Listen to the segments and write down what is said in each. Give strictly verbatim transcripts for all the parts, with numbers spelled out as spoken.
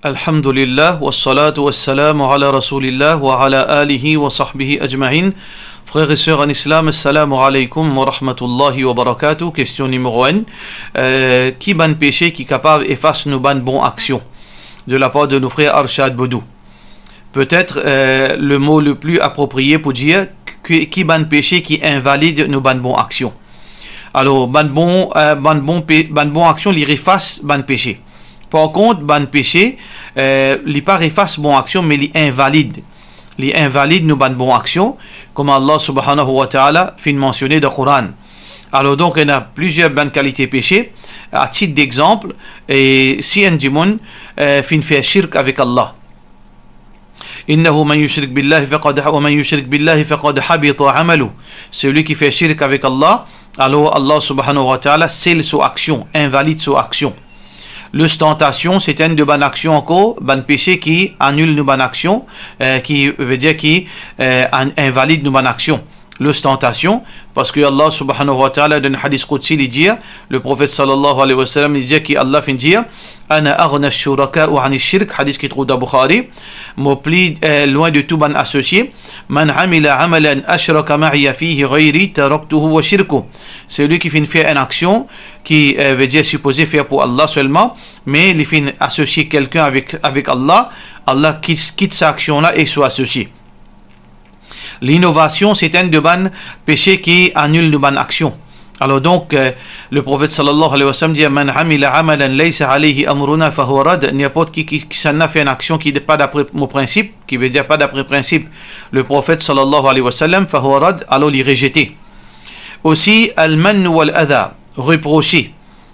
Alhamdulillah, wassalatu wassalamu ala Rasoulillah wa ala alihi wa sahbihi ajmain. Frères et sœurs en islam, assalamu alaikum wa rahmatullahi wa barakatuh. Kestion nimero enn. Euh, ki bann pese ki kapav efas nou bann bon aksion? De la par de nou frer Arshad Bodou. Petet, euh, le mo le pli apropriye pou dir ki, ki bann pese ki invalid nou bann bon aksion. Alor, bann bon, euh, bann bon pe-, bann bon aksion, li efas bann pese. Par kont, bann pese, euh, li pa efas bon aksion, me li invalid. Li invalid nou bann bon aksion, kouma Allah subhanahu wa ta'ala finn mansione dan Koran. Alor donk, ena plizier bann kalite pese. A tit dexanp, e si enn dimoun, euh, finn fer shirk avek Allah, Innahu man yushrik billahi faqad, wa man yushrik billahi faqad habita amaluh. Selwi ki fer shirk avek Allah, alor Allah subhanahu wa ta'ala sel so aksion, invalid so aksion. L'ostantasion, se enn de bann aksion ankor, bann pese ki anil nou bann aksion, euh, ki ve dir ki, euh, an-, invalid nou bann aksion. L'ostantasion, parski Allah subhanahu wa ta'ala, dan hadis qudsi, li dir, le Profet sallallahu alayhi wa sallam, li dir ki Allah finn dir, "Ana aghna ash-shuraka ani ash-shirk", hadis ki trouv dan Bukhari, "Mo pli, euh, lwin de tou bann asosie. Man amila amalan ashraka ma'iya fihi ghayri taraktuhu wa shirkahu." Selwi ki finn fer enn aksion ki, euh, ve dir sipoze fer pou Allah selman, me li finn asosie kelkenn avek, avek Allah, Allah kit, kit sa aksion la e so asosie. Linovasion, se enn de bann pese ki anil nou bann aksion. Alor donk, euh, le Profet sallallahu alayhi wa sallam dir, "Man amila amalan laysa alayhi amruna fahuwa radd." Ninport ki, ki, kisannla fer enn aksion ki pa dapre mo prinsip, ki ve dir pa dapre prinsip le Profet sallallahu alayhi wa sallam, fahuwa radd, alor li rezete. Osi, al-mann wal-adha, reprose.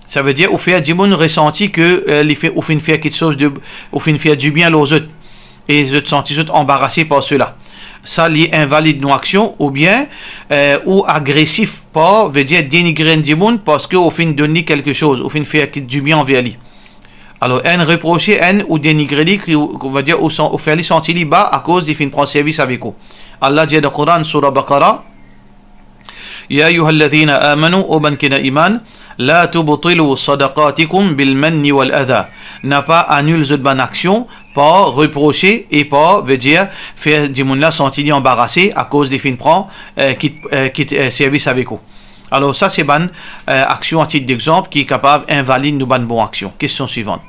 Sa ve dir ou fer dimoun resanti ke, euh, li fer, ou finn fer kiksoz de, ou finn fer dibien lor zot, e zot santi zot anbarase par sela. Sa li invalid nou aksion, oubien, euh, ou agresif par, ve dir denigre enn dimoun parski ou finn donn li kiksoz, ou finn fer ki dibien anver li. Alor, enn reprose enn ou denigre li, ki ou, ou va dir, ou san-, ou fer li santi li ba akoz li finn pran servis avek ou. Allah dir dan Koran, Soura Baqara, "Ya ayyuhalladhina amanu", o bann ki ena iman, "la tubtilu sadaqatikum bil manni wal adha." Na pa anil zot bann aksion par reprose e par, ve dir, fer dimoun la santi li anbarase akoz li finn pran, euh, kit, euh, kit, euh, servis avek ou. Alor sa se bann, euh, aksion a tit dexanp ki kapav invalid nou bann bon aksion. Kestion swivant.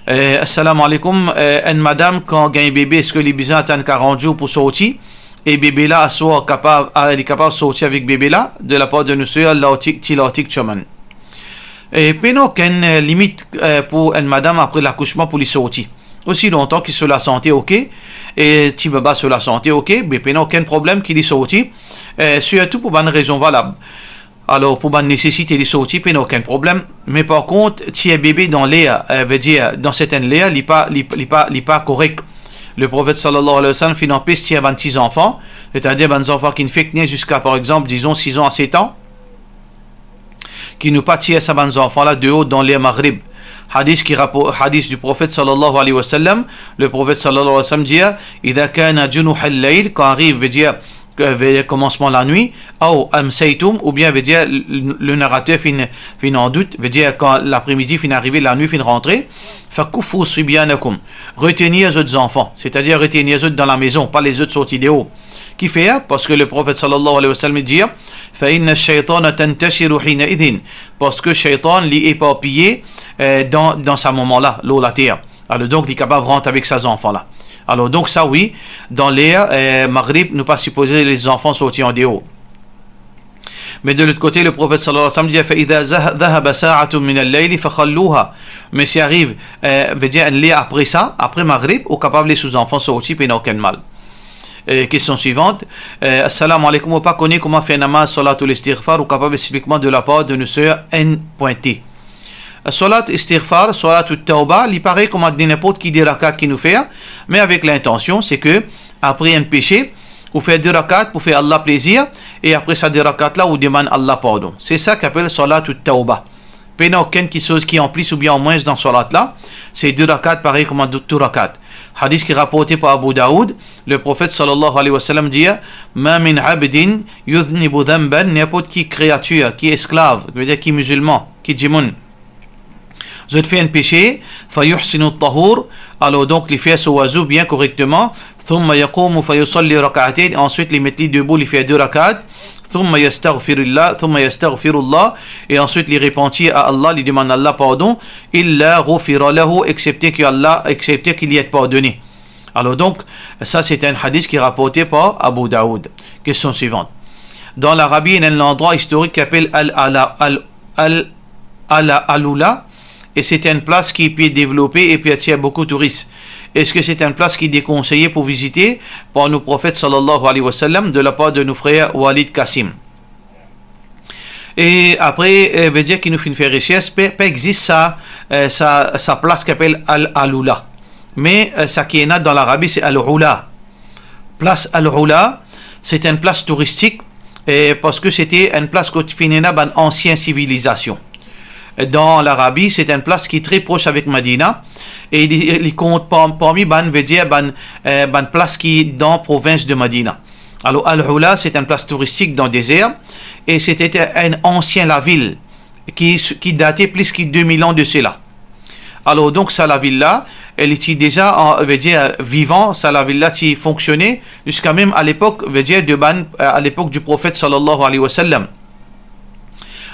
Euh, assalamu alaikum. Euh, enn madam kan gagn bebe, eski li bizin atann karant zour pou sorti? E bebe la aswar kapav, ah, li kapav sorti avek bebe la? De la par de nou swiv lartik, ti lartik Chairman. E pena okenn, euh, limit, euh, pou enn madam apre lakousman pou li sorti. Osi lontan ki so lasante ok, e ti baba so lasante ok, be pena okenn problem ki li sorti, euh, sirtou pou bann rezon valab. Alor, pou bann nesesite li sorti, pena okenn problem. Me par kont, tir bebe dan ler, euh, ve dir, dan sertenn ler, li pa, li, li pa, li pa korek. Le Profet sallallahu alayhi wa sallam finn anpes tir bann ti zanfan, setadir bann zanfan ki fek ne ziska, par exanp, dizon, sizan a setan, ki nou pa tir sa bann zanfan la deor dan ler Maghrib. Hadis ki rapor-, hadis du Profet sallallahu alayhi wa sallam, le Profet sallallahu alayhi wa sallam dir, "Idha kana junuhal layl", kan ariv, ve dir, euh, ve komansman lanwit, aw amsaytum, oubien ve dir, le, le narater finn, finn an dout, ve dir kan lapremidi finn arive, lanwit finn rantre, "fakuffu sibyanakum", retenir zot zanfan, setadir retenir zot dan lamezon, pa les zot sorti deor. Kifer? Parski le Profet sallallahu alayhi wa sallam dir, "Fa inna ash-shaytana tantashiru hina idhin", parski shaytan li eparpiye, euh, dan, dan sa moman la, lor later. Alor donk, li kapav rant avek sa zanfan la. Alor donk, sa wi, dan ler, euh, Maghrib, nou pa sipoze les zanfan sorti an deor. Me de lot kote, le Profet sallallahu alayhi wa sallam dir, "Fa idha zah-, dhahaba sa'atun minal layli fakhalluha." Me si ariv, euh, ve dir enn ler apre sa, apre Maghrib, ou kapav les ou zanfan sorti, pena okenn mal. Euh, kestion swivant. Euh, assalamu alaikum, ou pa kone kouma fer namaz salatul istighfar, ou kapav explik mwa de la par de nou ser N T. Salat istighfar, salat tawba, li parey kouma ninport ki de rakat ki nou fer, me avek lintansion, se ke apre enn pese, ou fer de rakat pou fer Allah plezir, e apre sa de rakat la, ou demann Allah pardon. Se sa ki apel salat tawba. Pena okenn kiksoz ki anplis oubien anmwins dan salat la, se de rakat parey kouma tou rakat. Hadis ki raporte par Abu Daoud, le Profet sallallahu alayhi wa sallam dir, "Ma min abdin yudhnibu dhanban", ninport ki kreatir, ki esklav, ki ve dir ki mizilman, ki dimoun, zot fer enn pese, fayuhsinu tahur, alor donk li fer so wazo bien korekteman, thumma yaqumu fayusalli rak'atayn, answit li met li debou, li fer de rakat, thumma yastaghfirullah, thumma yastaghfirullah, e answit li repanti a Allah, li demann Allah pardon, illa ghufira lahu, exsepte ki Allah, exsepte ki li et pardone. Alor donk, sa se enn hadis ki raporte par Abu Daoud. Kestion swivan. Dan Larabi, ena enn landrwa istorik ki apel Al-Ala, Al, Al, Ala Alula, e se enn plas ki pe devlope e pe atir boukou touris. Eski se enn plas ki dekonseye pou vizite par nou Profet sallallahu alayhi wa sallam de la par de nou frer Walid Kasim? E apre, eh, vedir ki nou finn fer resers, pa, pa exist sa, eh, sa, sa plas ki apel Al Alula. Me, eh, sa ki ena dan Larabi, se Al Ula. Plas Al Ula, se enn plas touristik, eh, parski se enn plas kot finn ena bann ansien sivilizasion. Dan Larabi, se enn plas ki tre pros avek Madina, e li, li kont par, parmi bann, vedir bann, eh, bann plas ki dan provins de Madina. Alor, Al Ula, se enn plas touristik dan dezer, e se enn ansien lavil ki, ki date plis ki de mil an de sela. Alor, donk, sa lavil la, li ti deza, an, vedir, vivan, sa lavil la ti fonksione, ziska mem a lepok, vedir, de bann, a lepok di Profet, sallallahu alayhi wa sallam.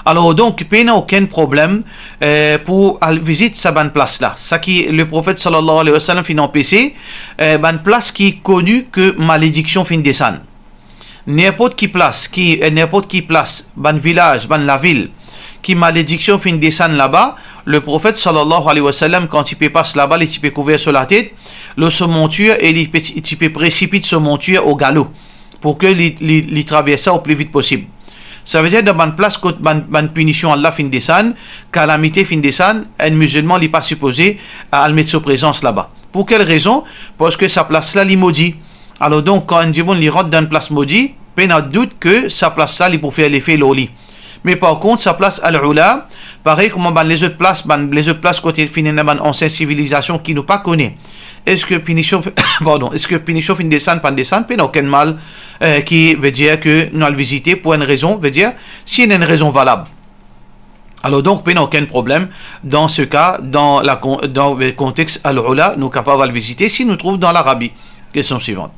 Alor, donk, pena okenn problem, eh, pou al vizit sa bann plas la. Sa ki le Profet, sallallahu alayhi wa sallam, finn anpese, eh, bann plas ki koni ki malediksion finn desann. Ninport ki plas ki, eh, ninport ki plas, bann vilaz, bann lavil, ki malediksion finn desann laba, le Profet, sallallahu alayhi wa sallam, kan ti pe pas laba, li ti pe kouver so latet, lor so montir, e li pe, ti pe presipit so montir o galo, pou ki li, li, li travers sa o pli vit posib. Savedir, dan bann plas kot bann, bann pinision Allah finn desann, kalamite finn desann, enn mizilman, li pa sipoze al met so prezans laba. Pou kel rezon? Parski sa plas la, li modi. Alor donk, kan enn dimoun li rant dan enn plas modi, pena dout ki sa plas la, li pou fer lefe lor li. Me par kont, sa plas Al Ula, parey kouma bann lezot plas, bann lezot plas kot finn ena bann ansien sivilizasion ki nou pa kone. Eski pinision, pardon, eski pinision finn desann, pa desann, pena okenn mal, eh, ki vedir ki nou al vizite pou enn rezon, vedir, si ena enn rezon valab. Alor donk, pena okenn problem dan se ka, dan la kon-, dan le kontex Al Ula, nou kapav al vizite si nou trouv dan Larabi. Kestion swivan.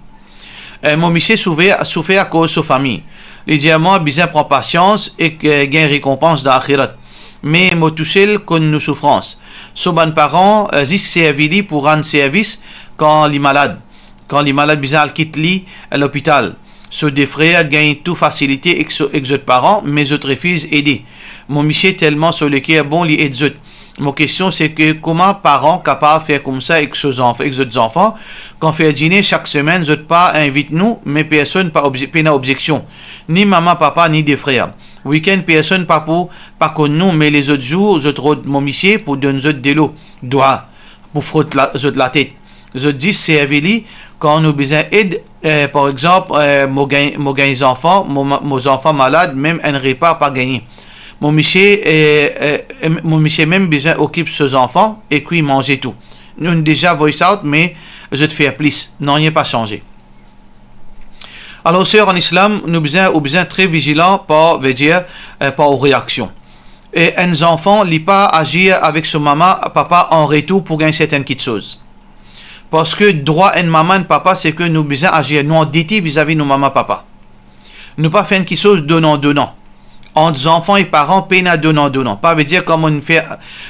Eh, mo misie soufer, soufer akoz so fami. Li dir mwa bizin pran pasians ek, eh, gagn rekonpans dan axirat. Me mo tousel konn nou soufrans. So bann paran, eh, zis servi li pou rann servis kan li malad. Kan li malad, bizin al kit li, eh, lopital. So de frer gagn tou fasilite ek so, ek zot paran, me zot refiz ede. Mo misie telman so leker bon, li ed zot. Mo kestion se ki kouma paran kapav fer koumsa ek so zanf-, ek zot zanfan? Kan fer dine sak semenn, zot pa invit nou, me personn pa obze-, pena obzeksion, ni mama, papa, ni de frer. Wikenn, personn pa pou, pa konn nou, me lezot zour, zot rod mo misie pou donn zot delo, dwa, pou frot la, zot latet. Zot zis servi li kan nou bizin ed, eh, par exanp, eh, mo gagn, mo gagn zanfan, mo ma-, mo zanfan malad, mem enn repa pa gagne. Mo misie, eh, eh, mo misie mem bizin okip so zanfan, e kwi manze tou. Nou'nn deza voice out, me zot fer plis. Nanye pa sanze. Alor, ser an Islam, nou bizin, ou bizin tre vizilan par, vedir, eh, par ou reaksion. E enn zanfan, li pa azir avek so mama, papa an retour pou gagn sertenn kitsoz. Parski drwa enn mama, enn papa, se ki nou bizin azir, nou andete vizavi nou mama, papa. Nou pa fer enn kitsoz donan-donan. Ant zanfan e paran, pena donan-donan. Pa vedir kan mo'nn fer,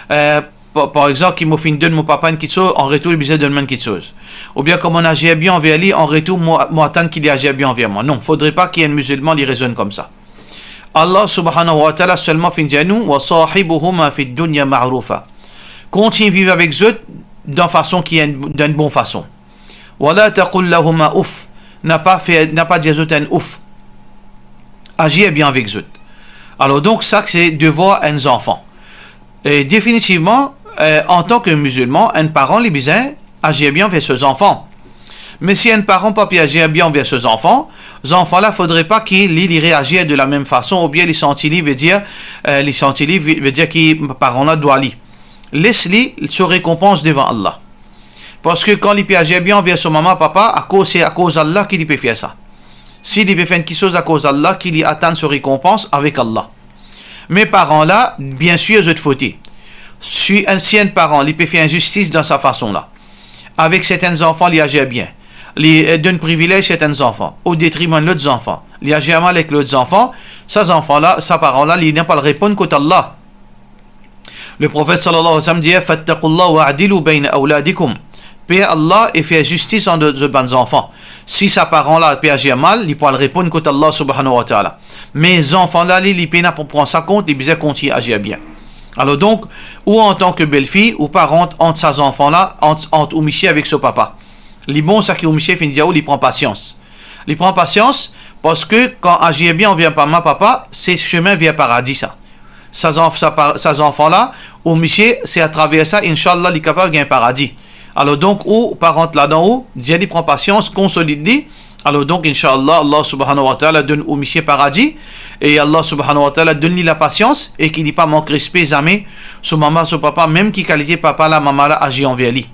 eh, par, par exanp, ki mo finn donn mo papa enn kitsoz, an retour li bizin donn mwa enn kitsoz. Oubien kan mo'nn azir bien anver li, an retour mo, mo atann ki li azir bien anver mwa. Non, fodre pa ki enn mizilman li rezonn koumsa. Allah subhanahu wa ta'ala selman finn dir nou, "Wa sahibuhuma fid dunya ma'rufa." Kontign viv avek zot dan fason ki enn, dan enn bon fason. "Wa la taqul lahuma uff." Na pa fer, na pa dir zot enn ouf. Azir bien avek zot. Alor donk, sa se devwar enn zanfan. E definitivman, eh, antan ki mizilman, enn paran li bizin azir bien anver so zanfan. Me si enn paran pa pe azir bien anver so zanfan, zanfan la fodre pa ki li, li reazir de la mem fason, oubien li santi li, vedir, eh, li santi li, ve-, vedir ki paran la dwa li. Les li so rekonpans devan Allah. Parski kan li pe azir bien anver so mama, papa, akoz, se akoz Allah ki li pe fer sa. Si li pe fer enn kitsoz akoz Allah, ki li atann so rekonpans avek Allah. Me paran la, biensir, zot fote. Si enn, si enn paran, li pe fer inzistis dan sa fason la. Avek sertenn zanfan, li azir bien. Li, eh, donn privilez sertenn zanfan, o detrimin lot zanfan. Li azir mal ek lot zanfan, sa zanfan la, sa paran la, li ena pou al reponn kot Allah. Le Profet sallallahu alayhi wa sallam dir, "Fattaqullah wa'dilu bayna awladikum." Per Allah e fer zistis ant zot bann zanfan. Si sa paran la pe azir mal, li pou al reponn kot Allah subhanahu wa ta'ala. Me zanfan la, li, li pena pou pran sa kont, li bizin kontign azir bien. Alor donk, ou antan ke belfi, ou pa rant ant sa zanfan la, ant, ant ou misie avek so papa. Li bon, seki ou misie finn dir ou, li pran pasians. Li pran pasians, parski kan azir bien anver mama, papa, se semin ver paradi sa. Sa zanf-, sa pa-, sa zanfan la, ou misie, se atraver sa, inshallah, li kapav gagn paradi. Alor donk, ou pa rant ladan ou, dir li pran pasians, konsolid li. Alor donk, inshallah, Allah subhanahu wa ta'ala donn ou misie paradi, e Allah subhanahu wa ta'ala donn li lapasians, e ki li pa mank respe zame so mama, so papa, mem ki kalite papa la, mama la azir anver li.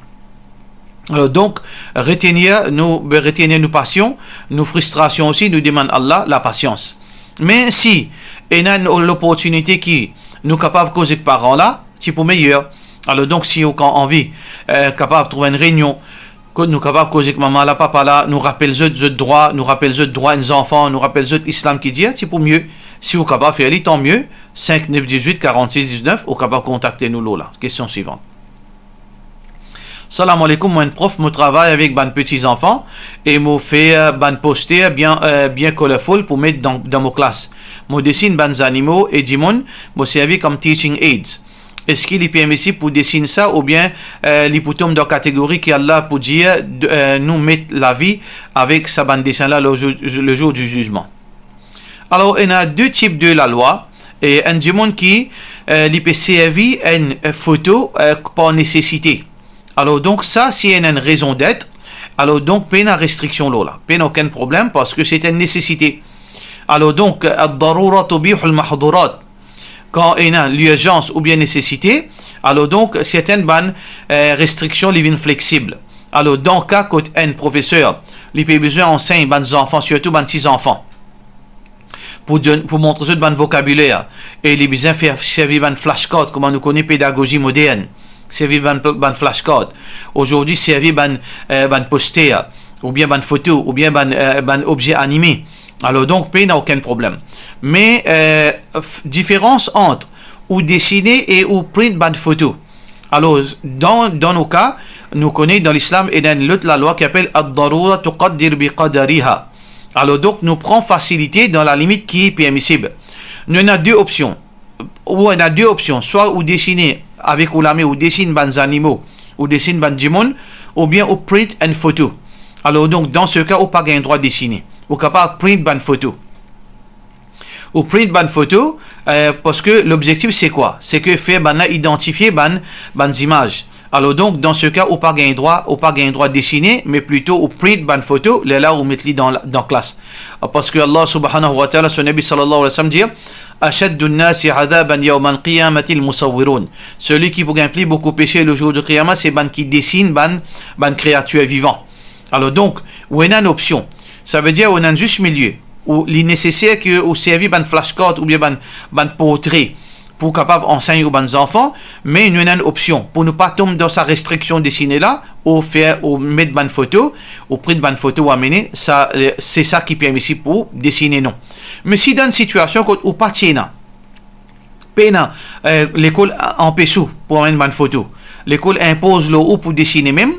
Alor donk, retenir nou, retenir nou pasion, nou fristrasion osi, nou demann Allah lapasians. Me si ena enn loportinite ki nou kapav koz ek paran la, ti pou meyer. Alor donk, si ou kan anvi, eh, kapav trouv enn reynion, kot nou kapav koz ek mama la, papa la, nou rapel zot, zot drwa, nou rapel zot drwa enn zanfan, nou rapel zot Islam ki dir, ti pou mie. Si ou kapav fer li, tan mie. Sink nef diz-wit karant-sis diz-nef, ou kapav kontakte nou lor la. Kestion swivan. Salam aleykoum, mo enn prof, mo travay avek bann peti zanfan e mo fer bann poster bien, eh, bien colorful pou met dan, dan mo klas. Mo desinn bann zanimo e dimoun, mo servi kom teaching aids. Eski li permisib pou desinn sa oubien, eh, li pou tom dan kategori ki Allah pou dir, d-, eh, nou met lavi avek sa bann desin la le zour, le zour di zizman? Alor, ena de tip de lalwa, e enn dimoun ki, eh, li pe servi enn, eh, foto, eh, par nesesite. Alor donk, sa, si ena enn rezon det, alor donk, pena restriksion lor la. Pena okenn problem, parski se enn nesesite. Alor donk, ad-darura tubihu al-mahdhurat. Kan ena lirzans oubien nesesite, alor donk, sertenn bann, eh, restriksion, li vinn fleksib. Alor, dan ka kot enn profeser, li pe bizin ansegn bann zanfan, sirtou bann ti zanfan, pou donn, pou montre zot bann vokabiler, e li bizin fer servi bann flashcard, kouma nou kone pedagozi modern, servi bann pl-, bann flashcard. Azordi, servi bann, eh, bann poster, oubien bann foto, oubien bann, eh, bann obze anime. Alor donk, pena okenn problem. Me, eh, f-, diferans ant ou desine e ou print bann foto. Alor, dan, dan nou ka, nou kone dan Lislam, ena enn lot lalwa ki apel ad-darura tuqaddir bi qadariha. Alor donk, nou pran fasilite dan lalimit ki permisib. Nou ena de opsion. Ou ena de opsion, swa ou desine avek ou lame, ou desinn bann zanimo, ou desinn bann dimoun, oubien ou print enn foto. Alor donk, dan se ka, ou pa gagn drwa desine. Ou kapav print bann foto. Ou print bann foto, eh, parski lobzektif se kwa? Se ke fer bann la idantifie bann, bann zimaz. Alor donk, dan se ka, ou pa gagn drwa, ou pa gagn drwa desine, me plito ou print bann foto, lerla ou met li dan, dan klas. Parski Allah subhanahu wa ta'ala, so Nabi sallallahu alayhi wa sallam dir, "Ashaddu an-nasi adhaban yawm al-qiyamati al-musawwirun." Seli ki pou gagn pli boukou pese le zour di Qiyama, se bann ki desinn bann, bann kreatir vivan. Alor donk, ou ena enn opsion. Savedir ou ena enn zis milie, ou li neseser ke ou servi bann flashcard oubien bann, bann portre pou kapav ansegn ou bann zanfan, me nou ena enn opsion pou nou pa tom dan sa restriksion desine la, ou fer, ou met bann foto, ou print bann foto, ou amene, sa, eh, se sa ki permisib pou desine, non. Me si dan enn sitiasion kot ou pa ti ena, pena, eh, lekol a-, anpes ou pou amenn bann foto. Lekol inpoz lor ou pou desine mem,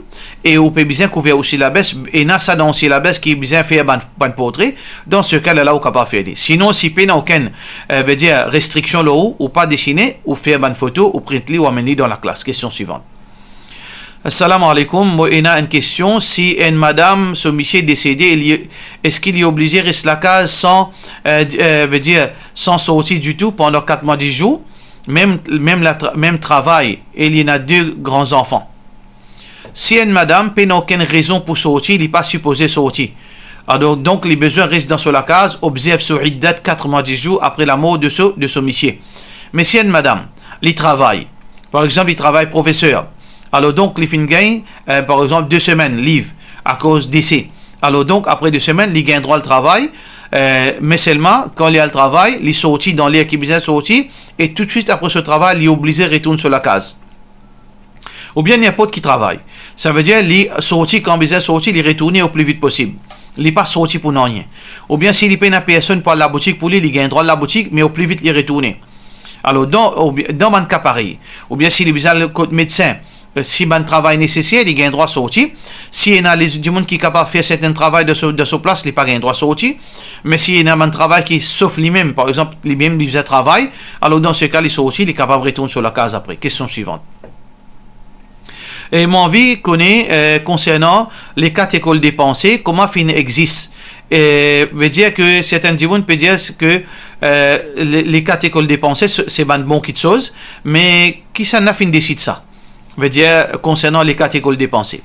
e ou pe bizin kouver ou silabes, ena sa dan ou silabes ki bizin fer bann, bann portre, dan se ka la, la ou kapav fer li. Sinon, si pena okenn, eh, vedir restriksion lor ou, ou pa desine, ou fer bann foto, ou print li, ou amenn li dan laklas. Kestion swivan. Assalamu alaikum, mo ena enn kestion, si enn madam, so misie desede, li, eski li oblize res lakaz san, eh, di-, eh, vedir, san sorti ditou pandan kat mwa dis zour, mem, mem la tra-, mem travay, e li ena de gran zanfan? Si enn madam pena okenn rezon pou sorti, li pa sipoze sorti. Alor, donk, li bizin res dan so lakaz, obzerv so iddat kat mwa dis zour apre lamor de so, de so misie. Me si enn madam, li travay, par exanp, li travay profeser. Alor donk, li finn gagn, eh, par exanp, de semenn liv akoz dese. Alor donk, apre de semenn, li gagn drwa al travay, Eh, me selman, kan li al travay, li sorti dan ler ki bizin sorti, e toutswit apre so travay, li oblize retourn so lakaz. Oubien ninport ki travay. Savedir, li sorti kan bizin sorti, li retourne o pli vit posib. Li pa sorti pou nanye. Oubien si li pena personn pou al laboutik pou li, li gagn drwa al laboutik, me o pli vit li retourne. Alor, dan, oubien, dan bann ka parey, oubien si li bizin al kot medsin, eh, si bann travay neseser, li gagn drwa sorti. Si ena le, dimoun ki kapav fer sertin travay dan so, dan so plas, li pa gagn drwa sorti. Me si ena bann travay ki sof limem, par exanp, limem li bizin travay, alor dan se ka, li sorti, li kapav retourn so lakaz apre. Kestion swivan. E mo anvi kone, eh, konsernan le kat lekol de panse, kouma finn exist. Eh, vedir ke sertin dimoun pe dir ke, eh, le, le kat lekol de panse, se, se bann bon kitsoz, me kisannla finn desid sa? Vedir, konsernan le kat lekol de panse.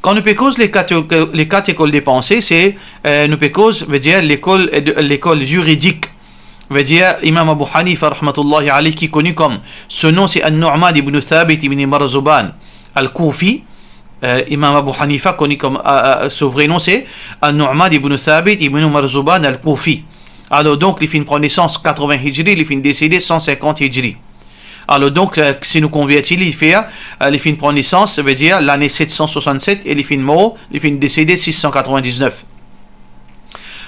Kan nou pe koz le kat, le kat lekol de panse, se, eh, nou pe koz, vedir, lekol, eh, de, lekol ziridik. Vedir, Imam Abu Hanifa, rahmatullahi alayh, ki koni kom, so nom se An-Nu'man ibn Thabit ibn Marzuban Al-Kufi. Eh, Imam Abu Hanifa, koni kom, eh, eh, so vre nom se An-Nu'man ibn Thabit ibn Marzuban Al-Kufi. Alor, donk, li finn pran nesans katrevin Hijri, li finn desede san sinkant Hijri. Alor, donk, eh, si nou konverti li, li fer, eh, li finn pran nesans, savedir lane set san swasannset, e li finn mor, li finn desede sis san katrevin-diznef.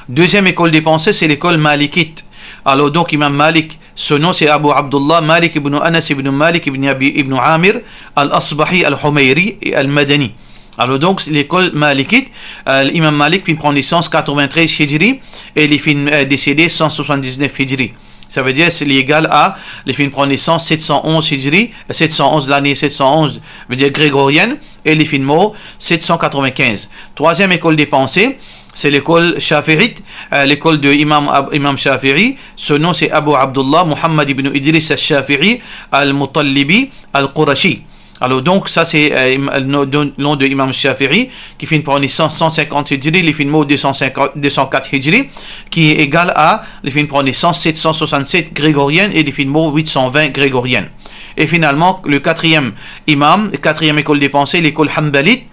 Deziem lekol de panse, se lekol malikit. Alor, donk, Imam Malik, so nom se Abu Abdullah Malik ibn Anas ibn Malik ibn Abi, ibn Amir al-Asbahi al-Humayri e al-Madani. Alor, donk, lekol malikit, eh, Imam Malik finn pran nesans katrevin-trez Hijri, e li finn, eh, desede san swasanndiznef Hijri. Savedir, se li egal a, li finn pran nesans set san onz Hijri, set san onz, lane set san onz, vedir gregorienn, e li finn mor set san katrevin-kinz. Trwaziem lekol de panse, se lekol Shafi'it, eh, lekol de Imam Ab-, Imam Shafi'i, so nom se Abu Abdullah Muhammad ibn Idris al-Shafi'i al-Muttalibi al-Qurashi. Alor, donk, sa se, eh, im-, no-, don-, nom de Imam Shafi'i, ki finn pran nesans san sinkant Hijri, li finn mor de san sinkant, de san kat Hijri, ki egal a, li finn pran nesans set san swasannset gregorienn e li finn mor wit san vin gregorienn. E finalman, le katriem imam, katriem lekol de panse, lekol Hanbalit,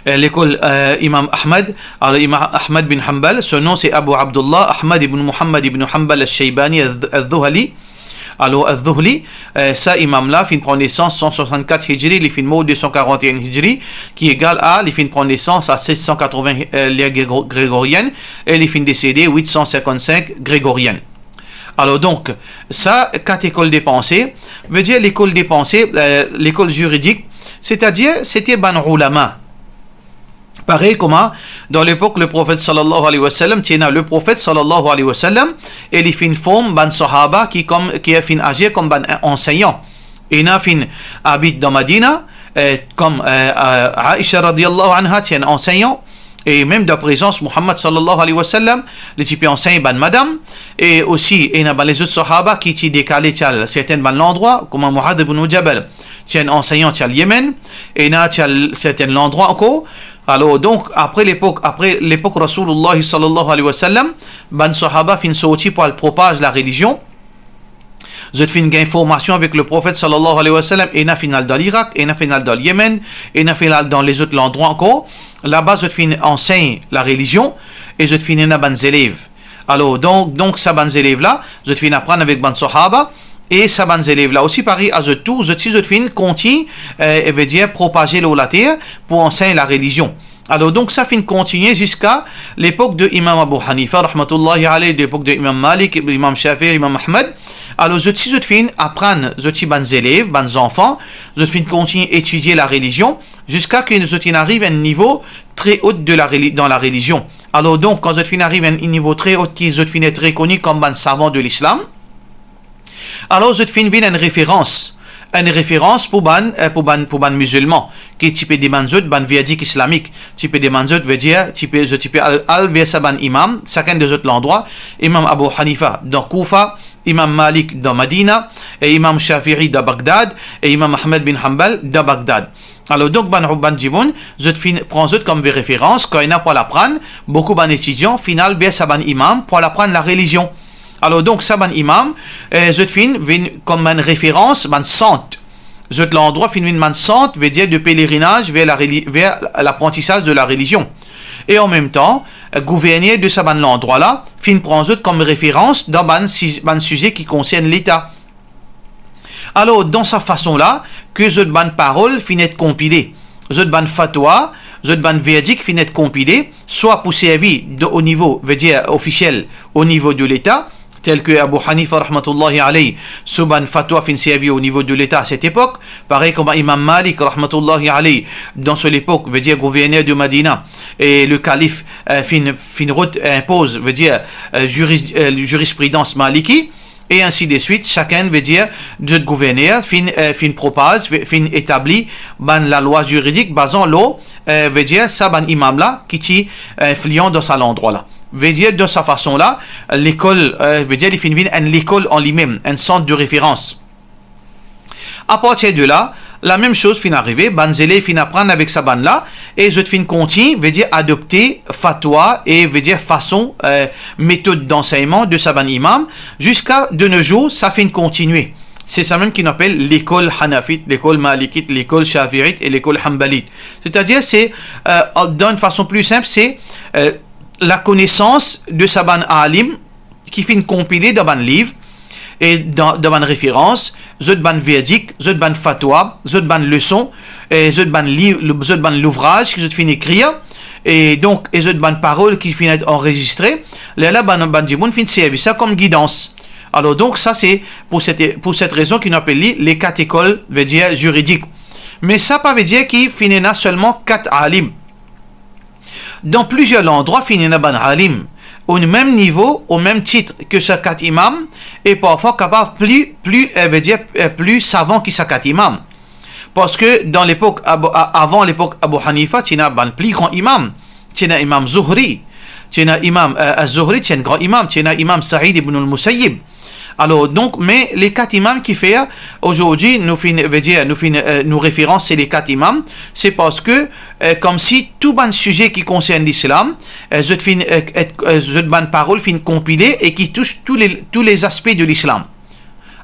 eh, lekol, eh, Imam Ahmad. Alor, Imam Ahmad bin Hanbal, so nom se Abu Abdullah Ahmad ibn Muhammad ibn Hanbal al-Shaybani al-, al-Dhuhli. Alor, al-Dhuhli, eh, sa imam la finn pran nesans san swasannkat Hijri, li finn mor de san karant-enn Hijri, ki egal a, li finn pran nesans a set san katrevin, eh, ler grego-, gregorienn, e li finn desede wit san sinkant-sink gregorienn. Alor, donk, sa kat lekol de panse, vedir lekol de panse, eh, lekol ziridik, setadir, sete bann oulama. Parey kouma, dan lepok le Profet sallallahu alayhi wa sallam, ti ena le Profet sallallahu alayhi wa sallam, e li finn form bann sahaba ki kom, ki finn azir kom bann ansegnan. Ena finn abit dan Madina, eh, kom, eh, eh, Aisha radiyallahu anha ti enn ansegnan, e mem dan prezans Muhammad sallallahu alayhi wa sallam, li ti pe ansegn bann madam, e osi ena bann lezot sahaba ki ti dekale ti al sertin bann landrwa, kouma Muadh ibn Jabal, ti enn ansegnan ti al Yemen, ena ti al sertin landrwa ankor. Alor, donk, apre lepok, apre lepok Rasoulullah sallallahu alayhi wa sallam, bann sahaba finn sorti pou al propaz larelizion. Zot finn gagn formasion avek le Profet sallallahu alayhi wa sallam, ena finn al dan Lirak, ena finn al dan Yemen, ena finn al dan lezot landrwa ankor. Laba zot finn ansegn larelizion e zot finn ena bann zelev. Alor, donk, donk sa bann zelev la, zot finn aprann avek bann sahaba, e sa bann zelev la osi, parey a zot tour, zot si zot finn kontign, eh, vedir propaze lor later pou ansegn larelizion. Alor, donk, sa finn kontigne ziska lepok de Imam Abu Hanifa, rahmatullahi alayh, lepok de Imam Malik, Imam Shafi'i, Imam Ahmad. Alor, zot si zot finn aprann, zot si bann zelev, bann zanfan, zot finn kontign etidie larelizion, ziska ke zot finn ariv enn nivo tre ot de la reli-, dan larelizion. Alor, donk, kan zot finn ariv enn nivo tre ot ki zot finn et rekoni kom bann savan de Lislam, alor zot finn vinn enn referans, enn referans pou bann, eh, pou bann, pou bann mizilman, ki ti pe demann zot bann verdik islamik, ti pe demann zot, vedir, ti pe, zot ti pe al, al ver sa bann imam, sakenn de zot landrwa, Imam Abu Hanifa dan Koufa, Imam Malik dan Madina, e Imam Shafi'i dan Bagdad, e Imam Ahmad bin Hanbal dan Bagdad. Alor, donk, bann, bann dimoun, zot finn pran zot kom referans, kan ena pou al aprann, boukou bann etidian finn al ver sa bann imam pou al aprann larelizion. Alor, donk, sa bann imam, eh, zot finn vinn kom bann referans, bann sant. Zot landrwa finn vinn bann sant, vedir de pelerinaz ver la reli-, ver laprantisaz de larelizion. E an mem tan, gouverner de sa bann landrwa la finn pran zot kom referans dan bann si-, bann size ki konsern Leta. Alor, dan sa fason la, ke zot bann parol finn et konpile, zot bann fatwa, zot bann verdik finn et konpile, swa pou servi de, o nivo, vedir ofisiel, o nivo de Leta, tel ke Abu Hanifa rahmatullahi alayh, so bann fatwa finn servi o nivo de Leta a set epok, parey kouma Imam Malik rahmatullahi alayh, dan so lepok, vedir gouverner de Madina, e le kalif, eh, finn, finn rod, eh, inpoz, vedir, eh, ziris-, eh, zirizpridans Maliki, e ainsi de suite, sakenn, vedir, zot gouverner finn, eh, finn propaz, fi-, finn etabli bann lalwa ziridik bazan lor, eh, vedir, sa bann imam la ki ti, eh, inflian dan sa landrwa la. Vedir, dan sa fason la, lekol, eh, vedir, li finn vinn enn lekol an limem, enn sant de referans. Apartir de la, lamem soz finn arive, bann zelev finn aprann avek sa bann la, e zot finn kontign, vedir adopte fatwa e, vedir fason, eh, metod dansegnman de sa bann imam, ziska de no zour, sa finn kontigne. Se sa mem ki nou apel lekol Hanafit, lekol Malikit, lekol Shafiit e lekol Hanbalit. Setadir, se, eh, dan enn fason pli sinp, se, eh, lakonesans de sa bann alim ki finn konpile dan bann liv, e dan, dan bann referans, zot bann verdik, zot bann fatwa, zot bann leson, e zot bann li-, zot bann louvraz ki zot finn ekrir, e donk, e zot bann parol ki finn et anrezistre, lerla bann, bann dimoun finn servi sa kom gidans. Alor donk, sa se pou set, pou set rezon ki nou apel li le kat ekol, vedir ziridik. Me sa pa vedir ki finn ena selman kat alim. Dan plizier landrwa finn ena bann alim o mem nivo, o mem tit ke sa kat imam, e parfwa kapav pli, pli, eh, vedir, eh, pli savan ki sa kat imam. Parski dan lepok Abu, a-, avan lepok Abu Hanifa, ti ena bann pli gran imam. Ti ena Imam Zuhri, ti ena Imam, eh, Az-Zuhri, ti enn gran imam, ti ena Imam Saïd ibn al-Musayyib. Alor, donk, me le kat imam ki fer, azordi, nou finn, vedir, nou finn, eh, nou referans, se le kat imam, se parski, eh, komsi tou bann size ki konsern Lislam, eh, zot finn, eh, et, eh, zot bann parol finn konpile e ki tous tou le, tou le zaspe de Lislam.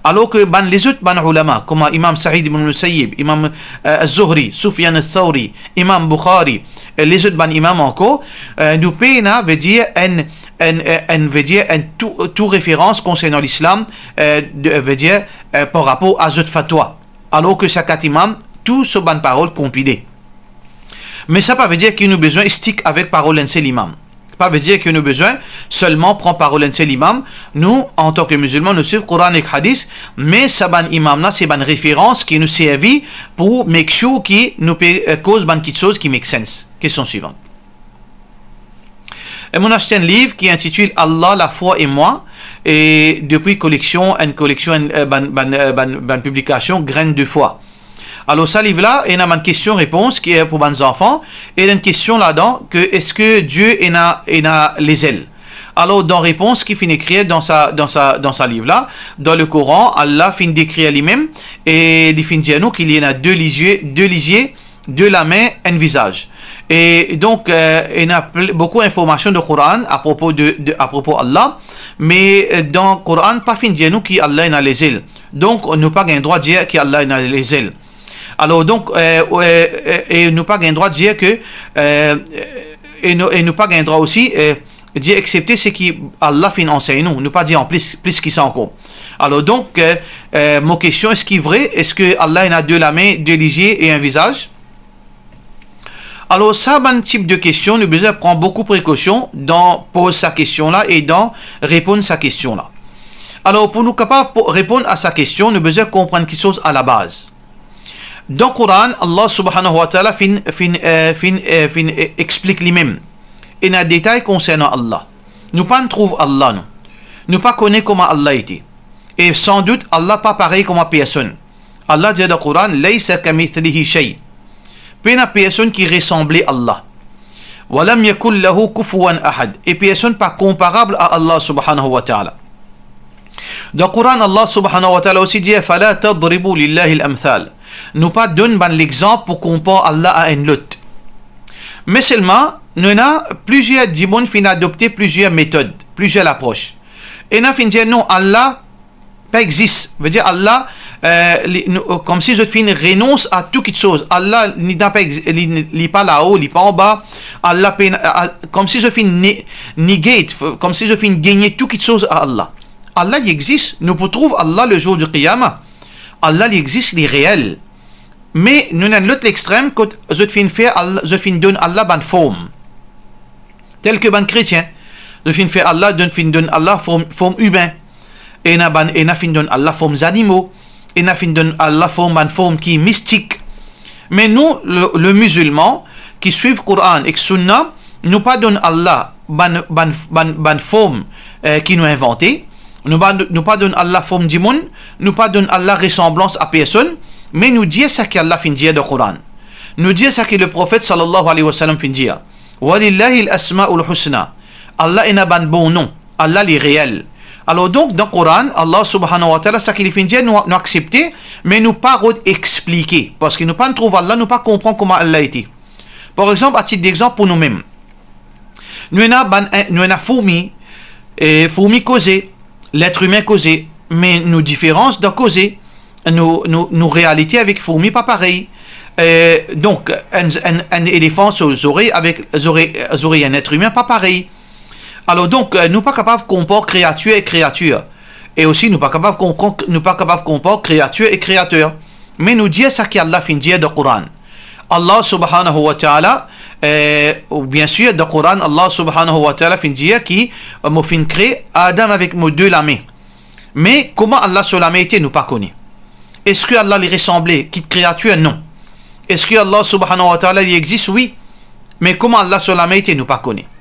Alor ke bann lezot bann ulama, kouma Imam Saïd ibn Musayyib, Imam, eh, Az-Zuhri, Sufyan Ath-Thawri, Imam Bukhari, e lezot bann imam ankor, eh, nou pena, vedir, enn, enn, eh, enn, vedir, enn tou, tou referans konsernan Lislam, eh, de, vedir, eh, par rapor a zot fatwa. Alor ke sa kat imam, tou so bann parol konpile. Me sa pa vedir ki nou bizin stik avek parol enn sel imam. Pa vedir ki nou bizin selman pran parol enn sel imam. Nou, antan ke mizilman, nou swiv Koran ek Hadis, me sa bann imam la, se bann referans ki nou servi pou make sure ki nou pe, eh, koz bann kiksoz ki make sense. Kestion swivan. E mo'nn aste enn liv ki intitil Allah, la foi et moi, e depi koleksion, enn koleksion, enn, eh, bann, bann, eh, bann, bann piblikasion Graines de foi. Alor, sa liv la, ena bann kestion-repons ki pou bann zanfan, e ena enn kestion ladan, ke eski Die ena, ena lezel? Alor, dan repons ki finn ekrir dan sa, dan sa, dan sa liv la, dan le Koran, Allah finn dekrir limem, e li finn dir nou ki li ena de lizie, de lizie, de lame, enn vizaz. E donk, eh, ena pl-, boukou informasion dan Koran apropo de, de, apropo Allah, me, eh, dan Koran pa finn dir nou ki Allah ena lezel. Donk, nou pa gagn drwa dir ki Allah ena lezel. Alor, donk, eh, eh, eh, e nou pa gagn drwa dir ke, eh, e nou, e nou pa gagn drwa osi, eh, dir excepte seki Allah finn ansegn nou, nou pa dir anplis, plis ki sa ankor. Alor, donk, eh, eh, mo kestion, eski vre, eski Allah ena de lame, de lizie e enn vizaz? Alor, sa bann tip de kestion, nou bizin pran boukou prekosion dan poz sa kestion la e dan reponn sa kestion la. Alor, pou nou kapav po-, reponn a sa kestion, nou bizin konprann kiksoz a la baz. Dan Koran, Allah subhanahu wa ta'ala finn, finn, eh, finn, eh, finn, eh, explik limem. Ena detay konsernan Allah. Nou pa'nn trouv Allah, nou. Nou pa kone kouma Allah ete. E sandout, Allah pa parey kouma personn. Allah dir dan Koran, "Laysa kamithlihi shay." Pena personn ki resanble Allah. "Wa lam yakul lahu kufuwan ahad." E personn pa konparab a Allah subhanahu wa ta'ala. Dan Koran, Allah subhanahu wa ta'ala osi dir, "Fala tadribu lillahi al-amthal." Nou pa donn bann lexanp pou konpar Allah a enn lot. Me selman, nou ena plizier dimoun finn adopte plizier metod, plizier lapros. Ena finn dir, "Non, Allah pa exist." Vedir Allah, eh, li, nou, koumsi zot finn renons a tou kitsoz. Allah, li napa ex-, li, li pa lao, li pa anba. Allah pena, eh, koumsi zot finn ne-, negate, f-, koumsi zot finn denie tou kitsoz a Allah. Allah, li exis. Nou pou trouv Allah le jour du Qiyamah. Allah, li exis, li reel. Me nou ena lot lextrem kot zot finn fer Allah, zot finn donn Allah bann form. Tel ke bann kretien, zot finn fer Allah, donn, finn donn Allah form, form imin. Ena bann, ena finn donn Allah form zanimo. Ena finn donn Allah form, bann form ki mistik. Me nou, le, le mizilman, ki swiv Koran ek Sunna, nou pa donn Allah bann, bann, bann, bann form, eh, ki nou invante. Nou pa, nou pa donn Allah form dimoun, nou pa donn Allah resanblans a personn, me nou dir seki Allah finn dir dan Koran. Nou dir seki le Profet sallallahu alayhi wa sallam finn dir. "Walillahil asmaul husna." Allah ena bann bon non. Allah li reel. Alor donk, dan Koran, Allah subhanahu wa ta'ala, seki li finn dir, nou, nou aksepte, me nou pa rod explike. Parski nou pa trouv Allah, nou pa konpran kouma Allah ete. Par exanp, a tit dexanp pou noumem. Nou ena bann, nou ena fourmi, e fourmi koze, letr imin koze, me nou diferans dan koze, nou, nou, nou realite avek fourmi pa parey. E, donk, enn, enn, enn elefan so zorey avek zorey, zorey enn letr imin pa parey. Alor donk, eh, nou pa kapav konpar kreatir ek kreatir. E osi, nou pa kapav konpran, nou pa kapav konpar kreatir ek kreater. Me nou dir seki Allah finn dir dan Koran. Allah subhanahu wa ta'ala, eh, ou biensir, dan Koran, Allah subhanahu wa ta'ala finn dir ki, eh, mo finn kre Adam avek mo de lame. Me kouma Allah so lame ete, nou pa kone. Eski Allah li resanble kit kreatir? Non. Eski Allah subhanahu wa ta'ala li exis? Wi. Me kouma Allah so lame ete, nou pa kone.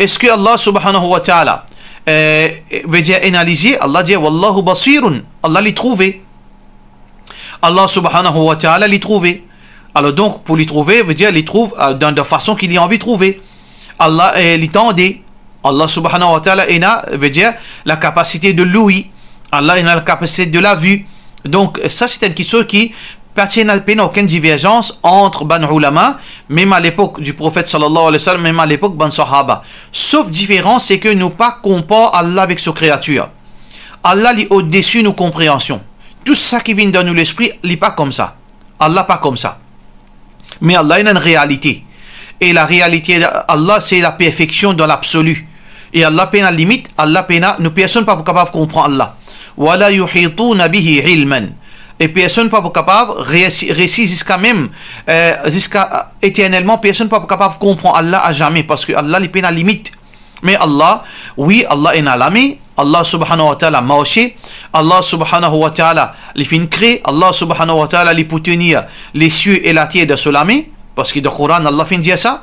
Eski Allah subhanahu wa ta'ala, eh, vedir ena lizie? Allah dir, "Wallahu basirun." Allah li trouve. Allah subhanahu wa ta'ala li trouve. Alor donk, pou li trouve, vedir li trouv, eh, dan, dan fason ki li anvi trouve. Allah, eh, li tande. Allah subhanahu wa ta'ala ena, vedir, la capacité de l'ouïe. Allah ena la capacité de la vue. Donk, sa se enn kitsoz ki pa ti ena, pena okenn diverzans ant bann oulama, mem a lepok di Profet sallallahu alayhi wa sallam, mem a lepok bann sahaba. Sof diferans, se ke nou pa konpar Allah avek so kreatir. Allah li odesi nou konpreansion. Tou seki vinn dan nou lespri, li pa koumsa. Allah pa koumsa. Me Allah ena enn realite. E la realite Allah, se la perfeksion dan labsoli. E Allah pena limit, Allah pena, nou personn pa pou kapav konpran Allah. "Wala yuhituna bihi ilman." E personn pa pou kapav resi, resi ziska mem, eh, ziska, eh, eternelman, personn pa pou kapav konpran Allah a zame, parski Allah li pena limit. Me Allah, wi, Allah ena lame, Allah subhanahu wa ta'ala marse, Allah subhanahu wa ta'ala li finn kre, Allah subhanahu wa ta'ala li pou tenir lesieu e later dan so lame, parski dan Koran Allah finn dir sa.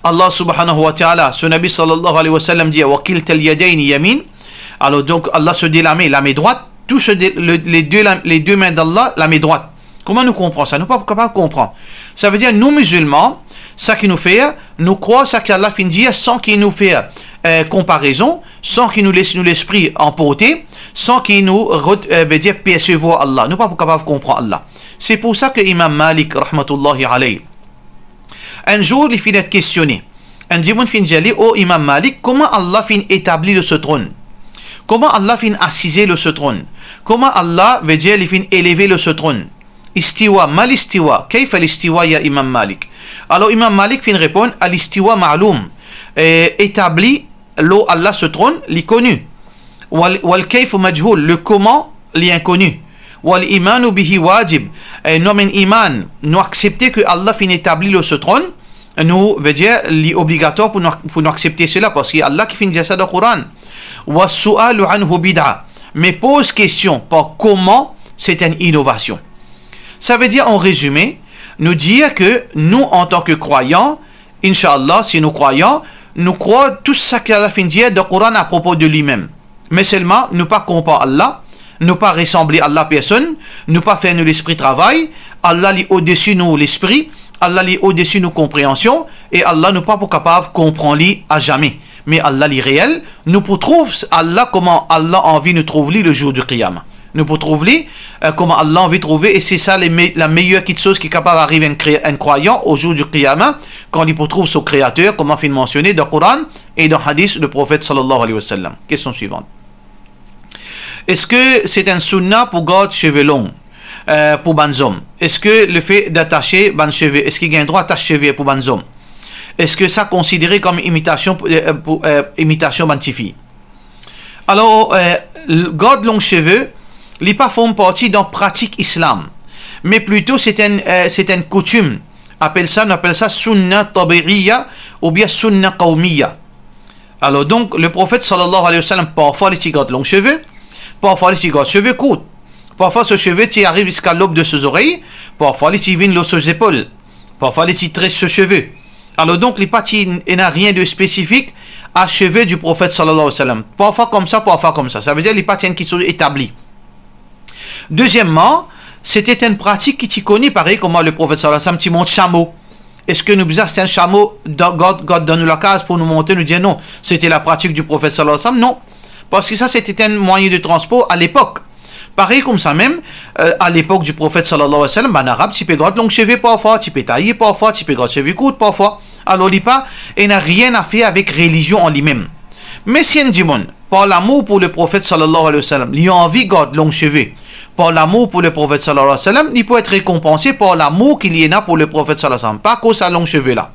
Allah subhanahu wa ta'ala, so Nabi sallallahu alayhi wa sallam dir, "Wa kiltal yadayni yamin." Alor donk, Allah so de lame, lame drwat, tou so de, le, le de la, le de min d'Allah, lame drwat. Kouma nou konpran sa? Nou pa kapav konpran. Savedir nou mizilman, seki nou fer, nou krwar seki Allah finn dir san ki nou fer, eh, konparezon, san ki nou les nou lespri anporte, san ki nou rod, eh, vedir persevwar Allah. Nou pa pou kapav konpran Allah. Se pou sa ke Imam Malik, rahmatullahi alayh, enn zour li finn et kestione. Enn dimoun finn dir li, "O Imam Malik, kouma Allah finn etabli lor so tronn? Kouma Allah finn asize lor so tronn? Kouma Allah, vedir li finn eleve lor so tronn? Istiwa, mal istiwa, kayfa listiwa ya Imam Malik?" Alor Imam Malik finn reponn, "Al istiwa ma'loum." Eh, etabli lor Allah so tronn, li koni. "Wal, wal kayfu majhoul", le koman, li inkoni. "Wal imanu bihi wajib." Eh, nou amenn iman, nou aksepte ke Allah finn etabli lor so tronn, nou, vedir, li obligatwar pou nou, pou nou aksepte sela, parski Allah ki finn dir sa dan Koran. "Was sualu anhu bid'a." Me poz kestion par koman, se enn inovasion. Savedir, an rezime, nou dir ke nou, antan ke krwayan, inshallah, si nou krwayan, nou krwar tou seki Allah finn dir dan Koran apropo de limem. Me selman, nou pa konpar Allah, nou pa resanble Allah personn, nou pa fer nou lespri travay. Allah li odesi nou lespri, Allah li odesi nou konpreansion, e Allah nou pa pou kapav konpran li a zame. Me Allah li reel, nou pou trouv Allah kouma Allah anvi nou trouv li le jour du Qiyamah. Nou pou trouv li, eh, kouma Allah anvi trouve, e se sa le me-, la meyer kitsoz ki kapav ariv enn kre-, enn krwayan o jour du Qiyamah, kan li pou trouv so Kreater, kouma finn mansione dan Koran e dan hadis le Profet sallallahu alayhi wa sallam. Kestion swivan. Eski se enn sounna pou gard seve long, eh, pou bann zom? Eski lefe datase bann seve, eski gagn drwa atas seve pou bann zom? Eski sa konsidere kom imitasion pou, eh, pou, eh, imitasion bann tifi? Alor, eh, l-, gard long seve, li pa form parti dan pratik islam, me plito se enn, eh, se enn koutim. Apel sa, nou apel sa sounna tabiiya oubien sounna qawmiya. Alor, donk, le Profet, sallallahu alayhi wa sallam, parfwa li ti gard long seve, parfwa li ti gard seve kourt, parfwa so seve ti ariv ziska lob de so zorey, parfwa li ti vinn lor so zepol, parfwa li ti tres so seve. Alor, donk, li pa ti ena rien de spesifik a seve du Profet, sallallahu alayhi wa sallam. Parfwa koumsa, parfwa koumsa. Savedir, li pa ti enn kiksoz etabli. Dezieman, se ti enn pratik ki ti koni, parey kouma le Profet, sallallahu alayhi wa sallam, ti mont samo. Eski nou bizin aste enn samo dan, gard, gard dan nou lakaz pou nou monte, nou dir non, se ti la pratik du Profet, sallallahu alayhi wa sallam? Non. Parski sa, se ti enn mwayin de transpor a lepok. Parey koumsa mem, eh, a lepok du Profet, sallallahu alayhi wa sallam, bann Arab ti pe gard long seve parfwa, ti pe taye parfwa, ti pe gard seve kourt parfwa. Alor, li pa, ena rien a fer avek relizion an limem. Me si enn dimoun, par lamour pou le Profet, sallallahu alayhi wa sallam, li anvi gard long seve, par lamour pou le Profet, sallallahu alayhi wa sallam, li pou et rekonpanse par lamour ki li ena pou le Profet, sallallahu alayhi wa sallam, pa akoz sa long seve la.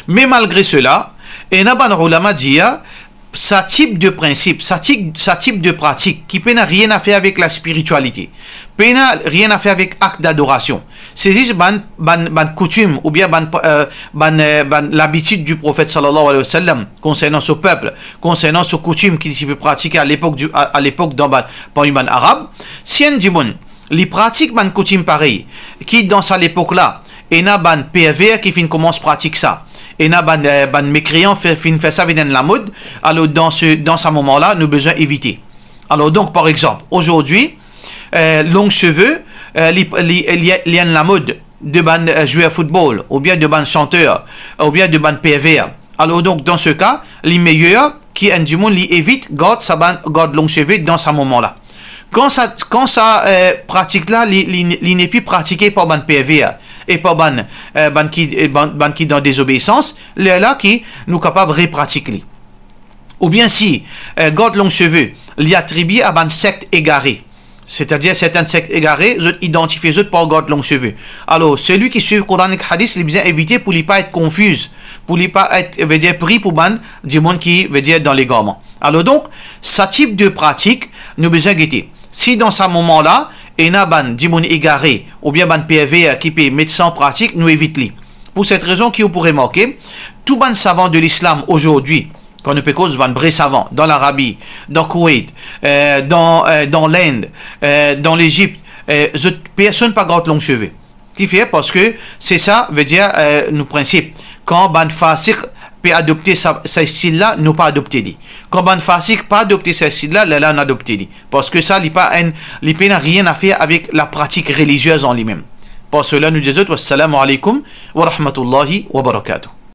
Me malgre sela, ena bann oulama dir, sa tip de prinsip, sa tip, sa tip de pratik ki pena rien a fer avek laspiritialite, pena rien a fer avek akt dadorasion. Se zis bann, bann, bann koutim oubien bann, eh, bann, eh, bann labitid du Profet, sallallahu alayhi wa sallam, konsernan so pep, konsernan so koutim ki ti pe pratike a lepok du, a, a lepok dan bann, parmi bann Arab. Si enn dimoun, li pratik bann koutim parey, ki dan sa lepok la, ena bann perver ki finn koumans pratik sa, ena bann, eh, bann mekreyan fe-, finn fer sa vinn enn lamod, alor dan se, dan sa moman la, nou bizin evite. Alor donk, par exanp, azordi, eh, long seve, eh, li, li, li, li enn lamod de bann, eh, zwer foutbol, oubien de bann santer, oubien de bann perver. Alor donk, dan se ka, li meyer ki enn dimoun li evit gard sa bann, gard long seve dan sa moman la. Kan sa, kan sa, eh, pratik la, li, li, li nepli pratike par bann perver e par bann, eh, bann ki, eh, bann, bann ki dan dezobeisans, lerla ki nou kapav repratik li. Oubien si, eh, gard long seve, li atribie a bann sekt egare, setadir sertin sekt egare, zot idantifie zot par gard long seve. Alor, selwi ki swiv Koran ek Hadis, li bizin evite pou li pa et konfiz, pou li pa et, vedir, pri pou bann dimoun ki, vedir, dan legarman. Alor donk, sa tip de pratik, nou bizin gete. Si dan sa moman la, ena bann dimoun egare, oubien bann perver ki pe met sa an pratik, nou evit li. Pou set rezon ki ou pou remarke, tou bann savan de lislam azordi, kan nou pe koz bann vre savan, dan Larabi, dan Koweit, eh, dan, eh, dan Lind, eh, dan Lezip, eh, zot, personn pa gard long seve. Kifer? Parski se sa, vedir, eh, nou prinsip. Kan bann fasik pe adopte sa, sa stil la, nou pa adopte li. Kan bann fasik pa adopte sa stil la, lerla nou adopte li. Parski sa, li pa enn, li pena rien a fer avek la pratik reliziez an limem. Par sela, nou dir zot, wassalamu alaikum wa rahmatullahi wa barakatuh.